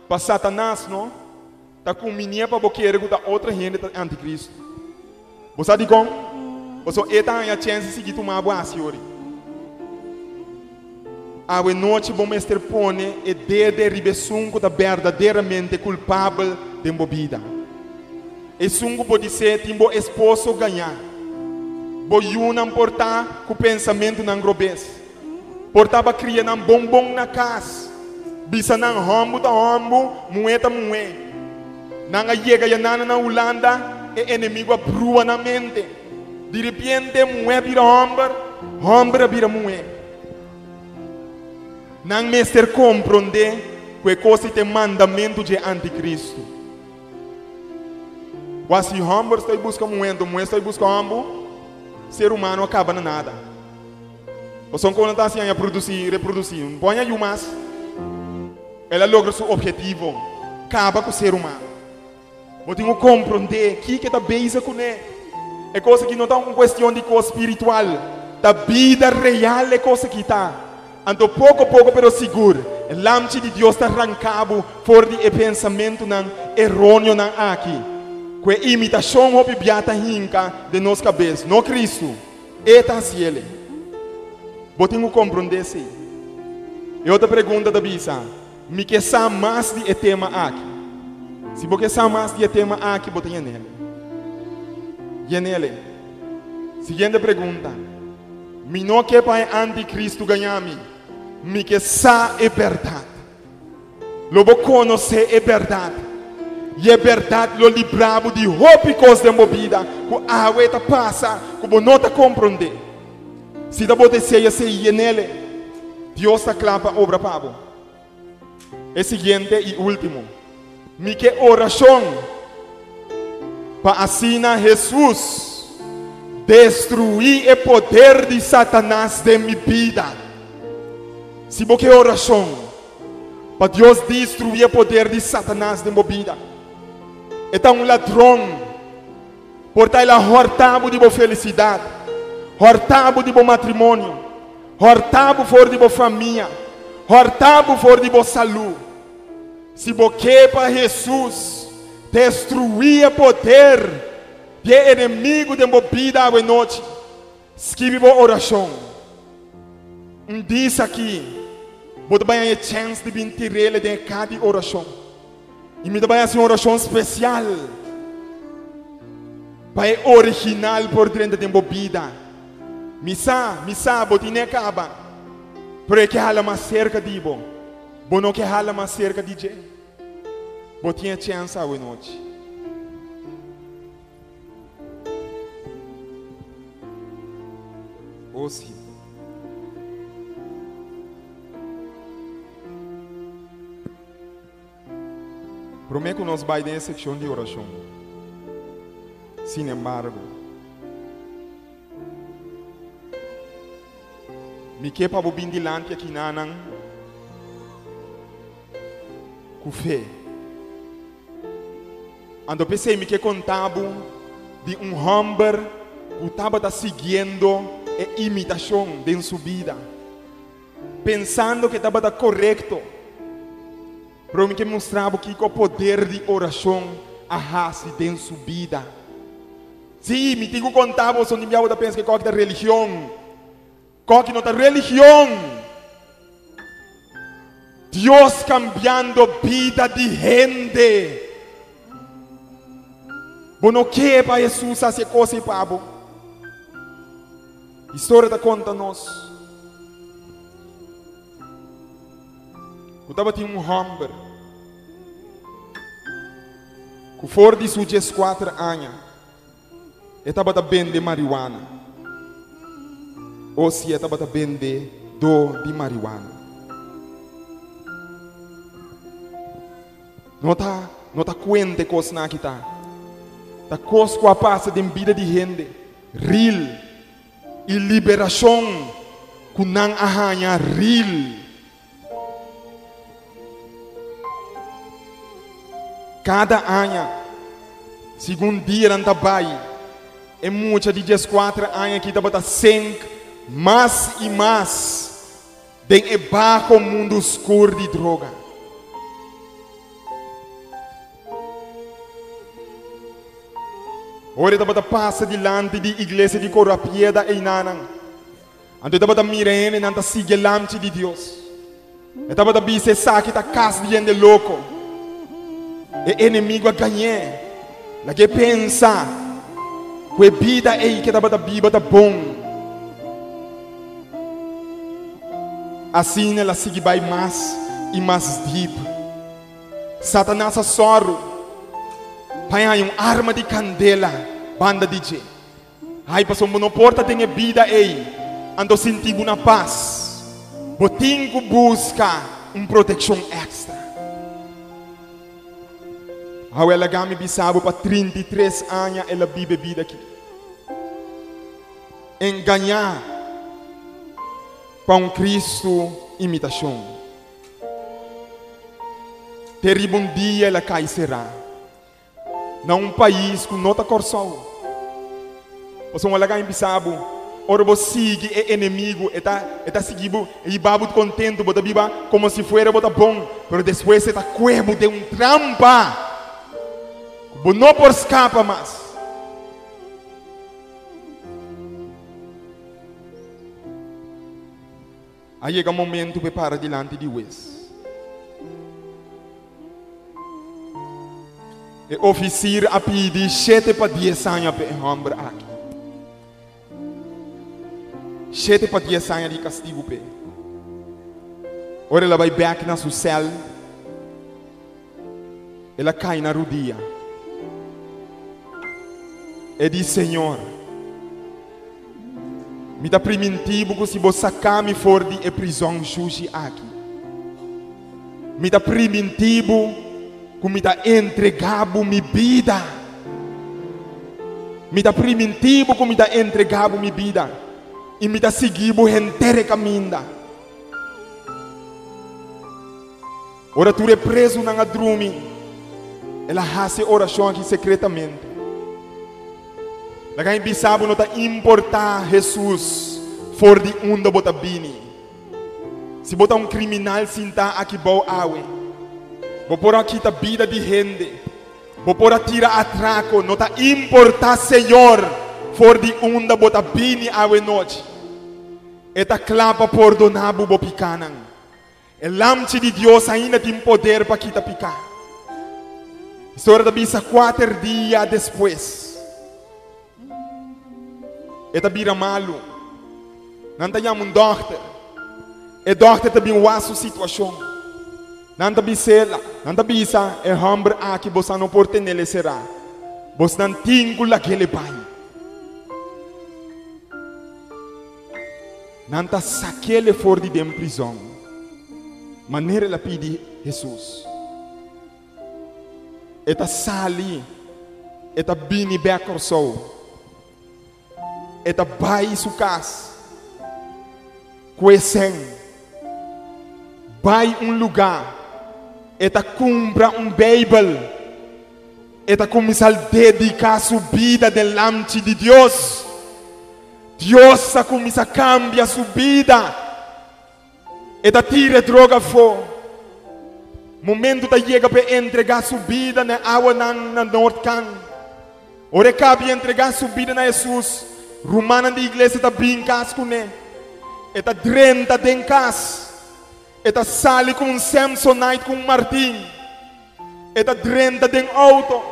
pa Satanas no ta kumbinia pa bo kere ku ta otro hende ta e antikristu. Bo sa dikon? Pasobra e ta haña chèns di sigui tuma bo hasi ori. Awe nochi bo mester pone e dede riba esun ku ta berdaderamente kulpabel den bo bida. Esun ku podisé tin bo esposo gañá. Bo yunan por ta ku pensamentunan robes. Por ta ba kria nan bon bon na kas. Bisa nan hòmbu ta hòmbu, muhé ta muhé. Nan a yega yanana na Hulanda, e enemigu a brua nan mente. Diripiente muhé a bira hòmber, hòmber a bira muhé. Nan mester komprondé ku e kos ei ta e mandamentu dje antikristu. Wa si hòmber sta buska muhé, anto muhé sta buska hòmbu, ser humano a kaba na nada. Pasobra kon nan ta hasi aña produsí, reprodusí? No por haña yu mas. El a logra su objetivo, kaba ku ser humano. Bo tin ku komprondé kiko e ta bezig kuné. E kos aki no ta un kuestion di kos spiritual, ta bida real e kos aki ta. Anto poko poko pero sigur, e Lamchi di Dios ta ranka bo for di e pensamentunan eróneonan aki, ku e imitashon hopi bia ta hinka den nos kabes, no Kristu. E ta hasi el. Bo tin ku komprondé esei. E otro pregunta ta bisa, Mi ke sa mas di e tema aki. Si bo ke sa mas di e tema aki, bo ta yen'el. Yen'el. Siguiente pregunta. Mi no ke pa e antikristu gaña mi. Mi ke sa e bèrdat. Lo bo konosé e bèrdat, i e bèrdat lo libra bo di hopi kos den bo bida ku awe ta pasa ku bo no ta komprondé. Si ta bo deseo esei, yen'el. Dios ta kla pa obra pa bo. E siguiente i último, mi ke orashon pa asina Hesus destruí e poder di Satanas den mi bida. Si bo ke orashon pa Dios destruí e poder di Satanas den bo bida, e ta un ladron. Por ta el a hòrta bo di bo felisidat, hòrta bo di bo matrimonio, hòrta bo for di bo famia, hòrta bo for di bo salú. Si bo ke pa Hesus destruí e poder di e enemigu den bo bida awe nochi, skibi bo orashon. Un dis aki bo ta bai haña e chèns di bin tir'el den e ka di orashon. I mi ta bai hasi un orashon spesial pa e original por drenta den bo bida. Mi sa, mi sa, bo tin e kaba, pero e ke hala mas serka di bo. Bo no ke hala mas serka di dje? Bo tin e chèns awe nochi. O si. Promé ku nos bai den e sekshon di orashon, sinembargo, mi ke pa bo bin dilanti akinanan ku fe. Anto p'esei mi ke konta bo di un hòmber ku tabata siguiendo e imitashon den su bida. Pensando ku e tabata korekto. Pero mi ke mustra bo kiko poder di orashon a hasi den su bida. Sí, mi tin ku konta boso, ni bia bo ta pensa ku koki ta religion. Koki no ta religion. Dios kambiando bida di hende. Bo no ke pa Hesus hasi e kos ei pa bo. Historia ta konta nos ku tabatin un hòmber ku for di su dieskuater aña e tabata bende mariwana, o si e tabata bende do di mariwana. No ta no ta kuenta e kosnan aki ta ta kos ku a pasa den bida di hende. Ril i liberashon ku nan a haña ril. Kada aña, segun dianan ta bai, e mucha di 14 aña aki tabata sink mas i mas den e baho mundu skur di droga. Ora e tabata pasa dilanti di iglesia di Korapieda einanan, anto e tabata mira hendenan ta sigui e lamchi di Dios. E tabata bisa esaki ta kas di hende loko. E enemigu a gañ'é. Lag'é pensa ku e bida ei ku e tabata biba ta bon. Asina el a sigui bai mas i mas dip. Satanas a sòru pa e haña un arma di kandela banda di dje. Ai, pasobra bo no por ta den e bida ei, anto sinti bo na pas. Bo tin ku buska un protekshon èkstra. Awe laga mi bisa bo pa 33 aña el a biba e bida aki. Engañá pa un Kristu imitashon. Te riba un dia el a kai será. Na un pais ku no ta Kòrsou. Pasobra laga mi bisa bo, ora bo sigui e enemigu, e ta e ta sigui bo, e hiba bo kontentu, bo ta biba komo si fuera bo ta bon, pero despues e ta kue bo den un trampa ku bo no por skapa mas. A yega momentu pa e para dilanti di hues. E ofisir a pidi shete pa dies aña pa e hòmber aki. Shete pa dies aña di kastigu p'e. Ora el a bai bèk na su sèl, el a kai na rudia. E di, Señor, mi ta primintí bo ku si bo saka mi for di e prizòn shushi aki, mi ta primintí bo ku mi ta entregá bo mi bida. Mi ta primintí bo ku mi ta entregá bo mi bida i mi ta sigui bo henter e kaminda. Ora tur e prezunan a drumi, el a hasi e orashon aki sekretamente. Laga mi bisa bo no ta importá Hesus for di unda bo ta bini. Si bo ta un kriminal sintá aki bou awe, bo por a kita bida di hende, bo por a tira atrako, no ta importá Señor for di unda bo ta bini awe nochi. E ta kla pa pordoná bo bo pikánan. E Lamchi di Dios ainda tin poder pa kita piká. Historia ta bisa kuater dia despues, e ta bira malu. Nan ta yama un dòkter. E dòkter ta bin wak su situashon. Nan ta bis'el, nan ta bisa e hòmber aki bosan no por tenel e será. Bosnan tin ku lag'el e bai. Nan ta sak'el for di den prizòn, manera el a pidi Hesus. E ta sali, e ta bini bèk Kòrsou. E ta bai su kas ku e sèn, bai un lugá, e ta kumpra un Beibel. E ta kuminsá dediká su bida den lamchi di Dios. Dios a kuminsá kambia su bida. E ta tira e droga afó. Momentu ta yega pa e entregá su bida na e awanan na Noordkant. Ora e kabi entregá su bida na Hesus, rumannan di iglesia ta bin kas kuné. E ta drenta den kas. E ta sali ku un Samsonite ku un martin. E ta drenta den auto.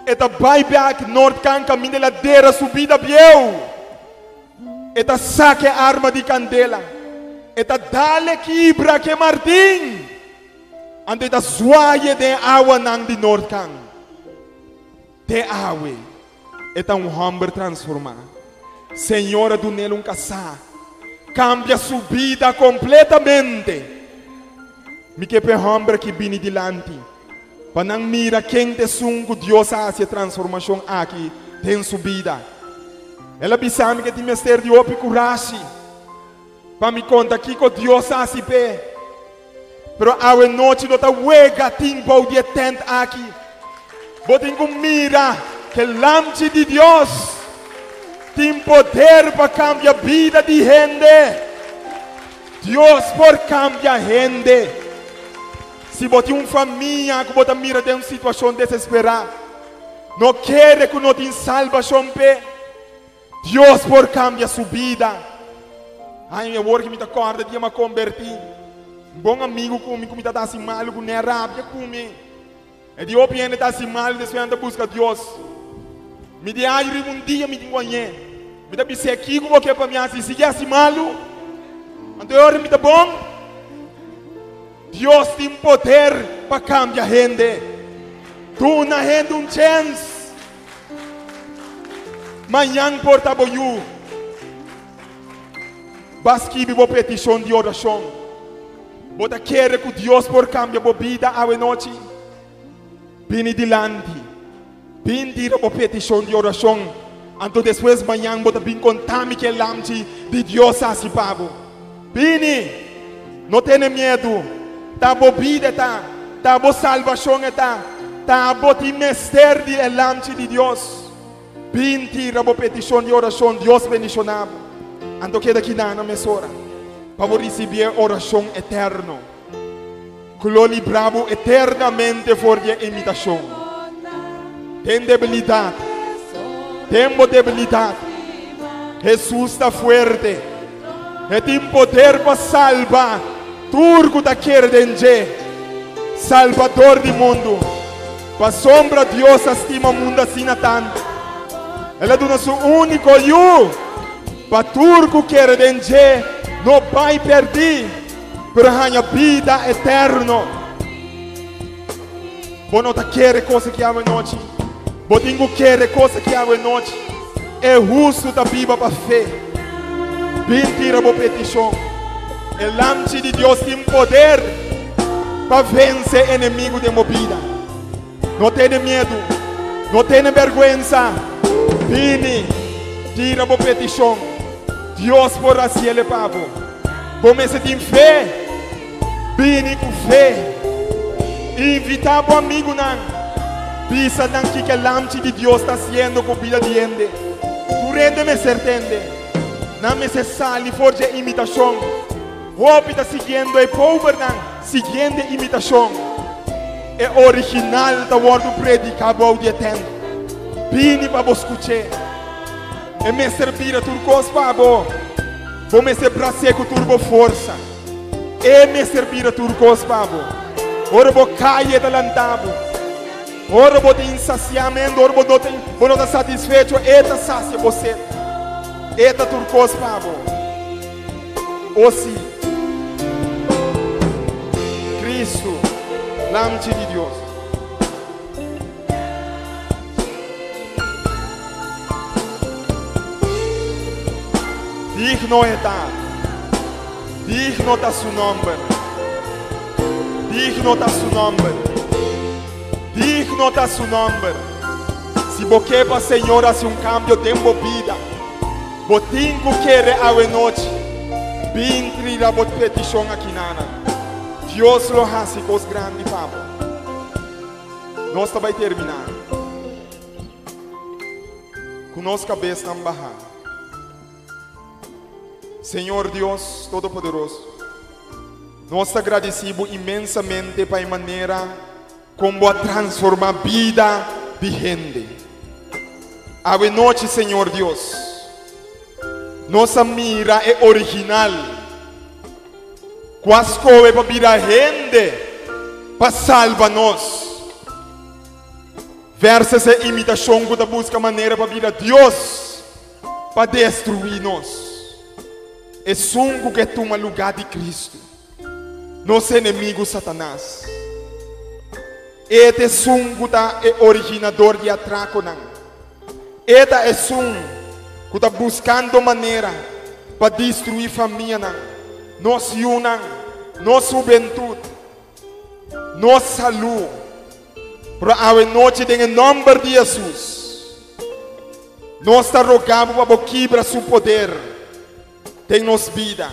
E ta bai bek Noordkant kaminda el a dera su bida bieu. E ta saka e arma di kandela. E ta dal e kibra ku e martin. Anto e ta zwaye den e awanan di Noordkant. Te awe e ta un hòmber transformá. Señor a dun'el un kasá. Kambia su bida kompletamente. Mi ke pa e hòmber aki bini dilanti pa nan mira ken ta esun ku Dios a hasi e transformashon aki den su bida. El a bisa mi ku e tin mester di hopi kurashi pa mi konta kiko Dios a hasi p'e. Pero awe nochi no ta wega tin bou di e tènt aki. Bo tin ku mira ku e Lamchi di Dios tin poder pa kambia bida di hende. Dios por kambia hende. Si bo tin un famia ku bo ta mira den un situashon desesperá, no kere ku no tin salbashon p'e. Dios por kambia su bida. Ai, awor ku mi ta kòrda dia mi a kombertí, un bon amigu ku mi ku mi ta hasi malu kuné a rabia ku mi. E di hopi hende ta hasi malu despues nan ta buska Dios. Mi di ai riba un dia mi tin ku hañ'é. Mi ta bis'é, Kiko bo ke pa mi hasi? Sigui hasi malu? Anto e ora mi ta bon? Dios tin poder pa kambia hende. Duna hende un chèns. Mañan por ta bo yu. Ba skibi bo petishon di orashon. Bo ta kere ku Dios por kambia bo bida awe nochi? Bini dilanti, bin tira bo petishon di orashon, anto despues mañan bo ta bin konta mi ke lamchi di Dios a hasi pa bo. Bini! No tene miedu. Ta bo bida e ta, ta bo salbashon e ta, ta bo tin mester di e lamchi di Dios. Bin tira bo petishon di orashon, Dios bendishoná bo. Anto keda kiná na mesora pa bo risibí e orashon eterno ku lo librá bo eternamente for di e imitashon. Den debilidat, den bo debilidat, Hesus ta fuerte. E tin poder pa salba tur ku ta kere den dje, Salbador di mundu. Pasobra Dios a stima mundu asina tantu, El a duna su úniko Yu, pa tur ku kere den dje no bai pèrdí, pero haña bida eterno. Bo no ta kere kos aki awenochi. Bo tin ku kere kos aki awenochi. E hustu ta biba pa fe. Bin tira bo petishon. E Lamchi di Dios tin poder pa vense enemigu den bo bida. No tene miedu. No tene bèrgwensa. Bini, tira bo petishon. Dios por hasiel pa bo. Bo mester tin fe. Bini ku fe. Invitá bo amigunan. Bisa nan kiko e Lamchi di Dios ta hasiendo ku bida di hende. Tur hende mester tende. Nan mester sali for dje imitashon. Hopi ta siguiendo e pobernan siguiendo e imitashon. E original ta wòrdu prediká bou di e tènt. Bini pa bo skuch'é. E mester bira tur kos pa bo. Bo mester bras'é ku tur bo forsa. E mester bira tur kos pa bo. Ora bo kai e ta lanta bo. Ora bo tin insasiamentu, ora bo no tin, bo no ta satisfecho, e ta sasia bo set. E ta tur kos pa bo. O si, Kristu, Lamchi di Dios. Digno e ta, digno ta su nomber, digno ta su nomber, digno ta su nomber. Si bo ke pa Señor hasi un kambio den bo bida, bo tin ku kere awe nochi bin trira bo petishon akinana. Dios lo hasi kos grandi pa bo. Nos ta bai terminá ku nos kabesnan bahá. Señor Dios Todopoderoso, nos ta gradisí Bo inmensamente pa e manera kon Bo a transformá bida di hende. Awe nochi, Señor Dios, nos a mira e original ku a skohe pa bira hende pa salba nos, versus e imitashon ku ta buska manera pa bira Dios pa destruí nos. Esun ku ke tuma lugá di Kristu, nos enemigu Satanas. E ta esun ku ta e originador di atrakonan. E ta esun ku ta buskando manera pa destruí famianan, nos yunan, nos hubentut, nos salú. Pero awe nochi den e nòmber di Hesus, nos ta roga bo pa bo kibra su poder den nos bida.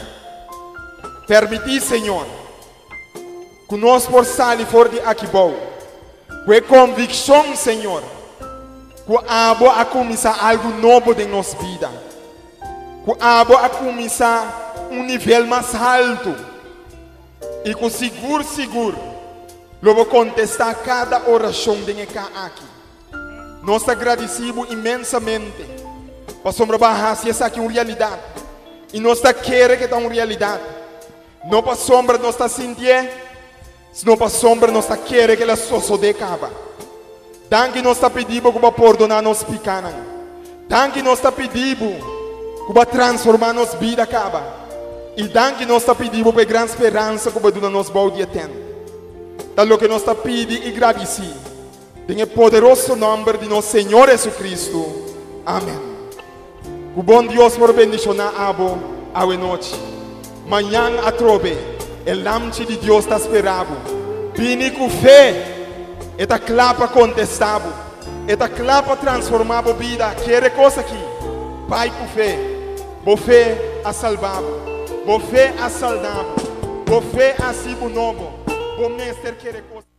Permití, Señor, ku nos por sali for di aki bou. Ku e konvikshon, Señor, ku Abo a kuminsá algu nobo den nos bida, ku Abo a kuminsá un nivel mas haltu i ku sigur sigur lo Bo kontestá kada orashon den e ka aki. Nos ta gradisí Bo inmensamente pasobra Bo a hasi esaki un realidat i nos ta kere ku e ta un realidat, no pasobra nos ta sintié, Sino pasobra nos ta kere ku el a sosodé kaba. Danki nos ta pidi bo ku bo a pordoná nos pikánan. Danki nos ta pidi bo ku bo a transformá nos bida kaba. I danki nos ta pidi bo pa e gran speransa ku bo a duna nos bou di e tènt. Ta loke nos ta pidi i gradisí den e poderoso nòmber di nos Señor Hesukristu. Amèn. Ku bon Dios por bendishoná abo awe nochi. Mañan atrobe e Lamchi di Dios ta spera bo. Bini ku fe! E ta kla pa kontestá bo. E ta kla pa transformá bo bida. Kere kos aki. Bai ku fe. Bo fe a salba bo. Bo fe a salna bo. Bo fe a hasi bo nobo. Bo mester kere kos.